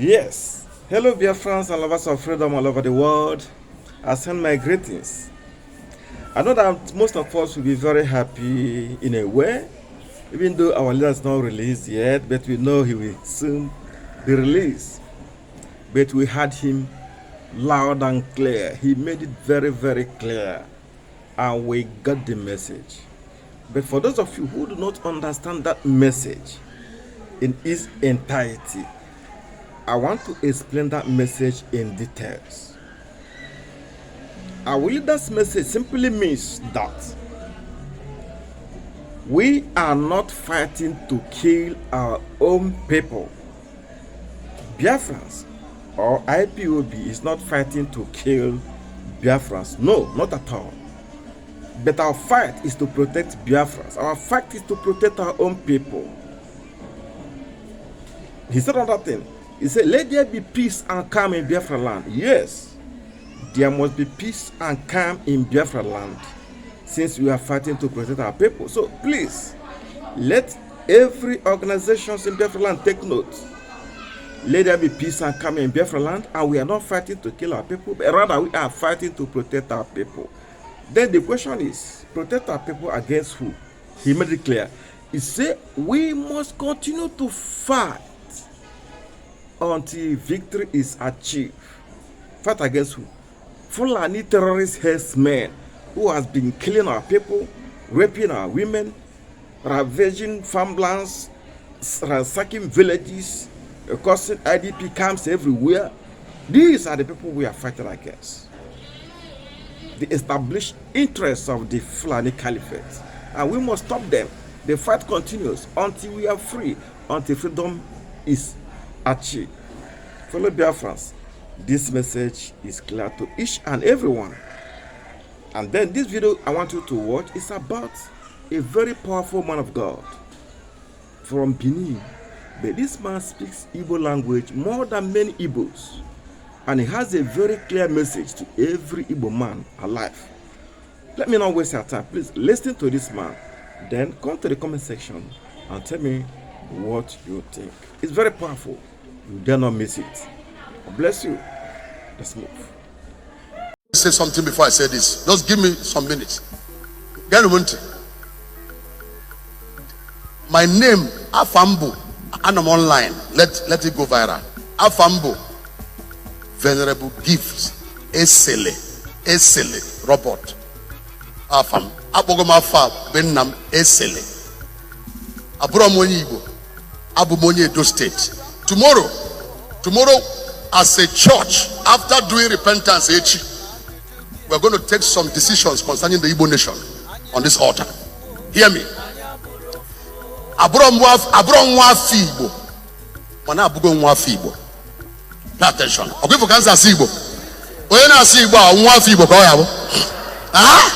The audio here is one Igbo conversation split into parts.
Yes. Hello, dear friends and lovers of freedom all over the world. I send my greetings. I know that most of us will be very happy in a way, even though our leader is not released yet, but we know he will soon be released. But we heard him loud and clear. He made it very, very clear, and we got the message. But for those of you who do not understand that message in its entirety, I want to explain that message in details. Our leader's message simply means that we are not fighting to kill our own people. Biafrans or IPOB is not fighting to kill Biafrans. No, not at all. But our fight is to protect Biafrans. Our fight is to protect our own people. He said another thing. He said, "Let there be peace and calm in Biafra land." Yes, there must be peace and calm in Biafra land since we are fighting to protect our people. So please, let every organization in Biafra land take note. Let there be peace and calm in Biafra land, and we are not fighting to kill our people, but rather we are fighting to protect our people. Then the question is, protect our people against who? He made it clear. He said we must continue to fight until victory is achieved. Fight against who? Fulani terrorist herdsmen who has been killing our people, raping our women, ravaging farmlands, ransacking villages, causing IDP camps everywhere. These are the people we are fighting against. The established interests of the Fulani Caliphate. And we must stop them. The fight continues until we are free, until freedom is achieved. Fellow Biafrans, this message is clear to each and everyone. And then this video I want you to watch is about a very powerful man of God from Benin. But this man speaks Igbo language more than many Igbos. And he has a very clear message to every Igbo man alive. Let me not waste your time. Please listen to this man. Then come to the comment section and tell me what you think. It's very powerful. You dare not miss it. God bless you. Let's move. Say something before I say this. Just give me some minutes. Geenụ m ntị. My name, afa m bụ, anọ m online. Let it go viral. Afa m bụ, Venerable Gift Esele, Esele Robert. Afa m. Akpọgo m afa a be nna m Esele. Abụrọ m onye Igbo. Abụ m onye Edo State. Tomorrow, tomorrow, as a church, after doing repentance echi, we're going to take some decisions concerning the Igbo nation on this altar. Hear me. Abụrọ m nwa afọ Igbo, mana abụgo nwa afọ Igbo. Pay attention. Ọ bụ ifo ka m si asụ Igbo. Onye na-asụ Igbo a, nwa afọ Igbo ka ọ ya bụ. Ah?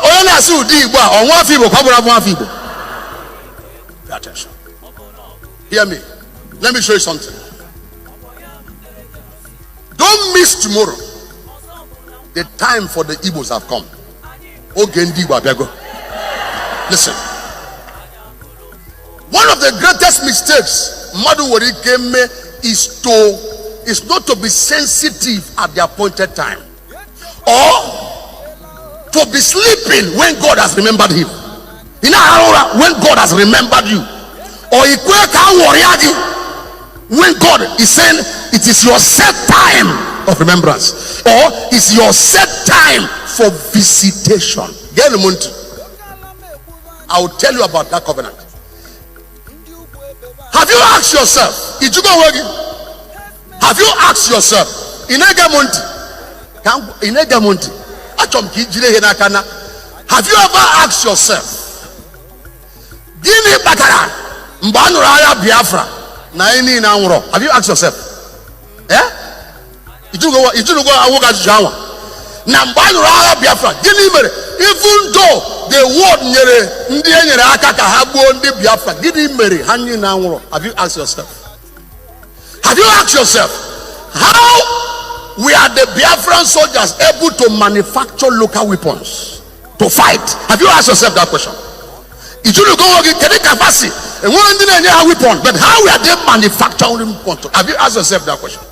Onye na-asụ ụdị Igbo a, ọ nwa afọ Igbo ka ọ bụrụ abụ nwa afọ Igbo. Pay attention. Hear me. Let me show you something. Don't miss tomorrow. The time for the Igbos have come. Oge ndị Igbo abịago. Listen. One of the greatest mistakes mmadụ nwere ike mee is not to be sensitive at the appointed time or to be sleeping when God has remembered him. Ị na-arahụ ụra when God has remembered you, or ikwe ka a wọrịa gị when God is saying it is your set time of remembrance or it's your set time for visitation. Geenụ m ntị. I will tell you about that covenant. Have you asked yourself? Ijugo onwe gị? Have you asked yourself? Ị na-ege m ntị? Ka ị na-ege m ntị? Achọrọ m ka i jiri ihe n'aka na. Have you ever asked yourself? Gịnị kpatara mgbe a nụrụ agha Biafra na anyị niile anwụrọ? Have you asked yourself? Eh? Ijugo awụ ajụjụ anwa. Na mgbe a nụrụ agha Biafra, gịnị mere? Even though the world nyere ndị e nyere aka ka ha gbuo ndị Biafra, gịnị mere ha niile anwụrọ? Have you asked yourself? Have you asked yourself how we are the Biafran soldiers able to manufacture local weapons to fight? Have you asked yourself that question? Ijunugo onwe gị kedu ka fa si Enwere ndị na-enye ha weapon, but how are they manufacturing weapon? Have you asked yourself that question?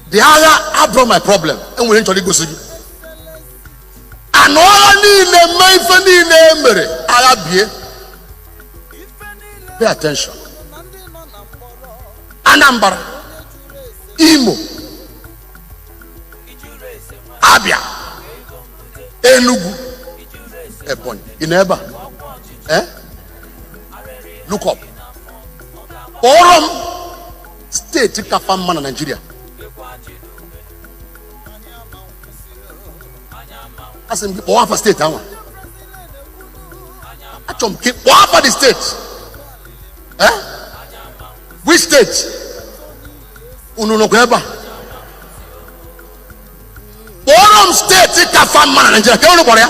The agha abụrụ my problem. Enwere nchọrọ igosi gị anụ agha niile mee ife niile e mere agha bie. Pay attention. Anambra, Imo, Abia, Enugu, Ebonyi, ị nọ ebe a? Eh? Look up. Kpọrọ m steeti kafa mma na Nigeria. Asị m gị kpọọ afa steeti ahụ. Achọrọ m ka ị kpọọ afa the steeti. Eh? Which state? Unu nọkwa ebe a? Kpọrọ m steeti kafa mma na Nigeria. Ka unu kpọrọ ya?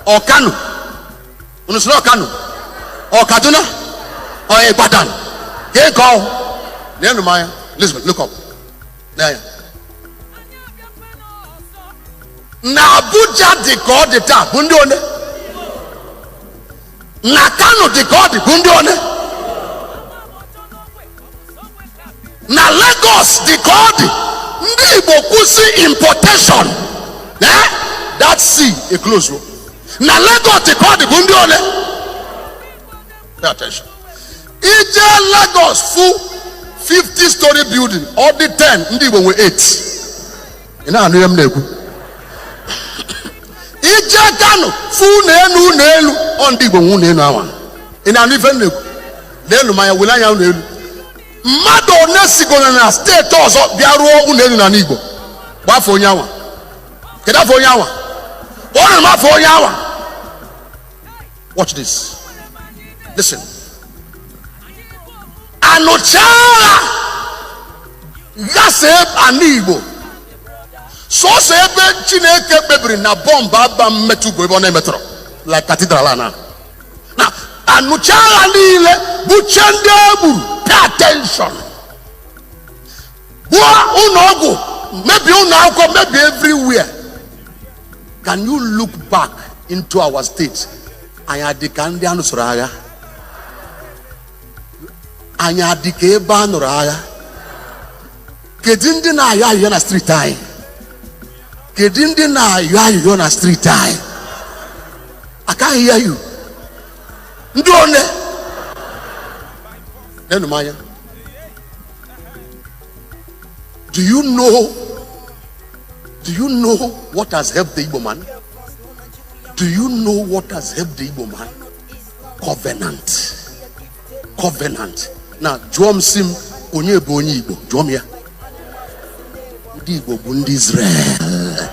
Ọ Kano? Unu sịrị ọ Kano? Ọ Kaduna? Ọ Ibadan? Ka ị kọọ? Neenụ m anya. Listen, look up. Nee anya. Na Abuja dị ka ọ dị taa bụ ndị one? Na Kano dị ka ọ dị bụ ndị one? Na Lagos dị ka ọ dị, ndị Igbo kwụsị importation, eh? That sea e close o. Na Lagos dị ka ọ dị bụ ndị one? Pay attention. Ije Lagos fụ 50 story building, ọ dị 10, ndị Igbo nwe 8. Ị na-anụ ihe m na-ekwu? Ije Kano fụ ụlọ elu, ụlọ elu, ọ ndị Igbo nwe ụlọ elu awa. Ị na-anụ ife m na-ekwu? Leelu m anya, wele anya ụlọ elu. Mmadụ one sigoro na steeti ọzọ bịa rụọ ụlọ elu n'ala Igbo? Gbaa afa onye awa. Kedu afa onye awa? Kpọọrọ m afa onye awa. Watch this. Listen. Anụcha agha ghasa ala Igbo, sọsọ ebe Chineke kpebiri na bọmbụ aba mmetụ bụ ebe ọ na-emetụrụ, like cathedral a na na anụcha agha niile buche ndị e gburu. Pay attention. Gbuo ụlọ ọgwụ, mebie ụlọ akwụkwọ, mebie everywhere. Can you look back into our state? Anyị adị ka ndị a nụsoro agha? Anyị adị ka ebe a nụrụ agha? Kedu ndị na-ayọ ayịyọ na street anyị? Kedu ndị na-ayọ ayịyọ na street anyị? Akaghị ya yu ndị one. Nenu m anya. Do you know what has helped the Igbo man? Do you know what has helped the Igbo man? Covenant. Covenant. Na jụọ m sị m onye bụ onye Igbo? Jụọ m ya. Ndị Igbo bụ ndị Israel.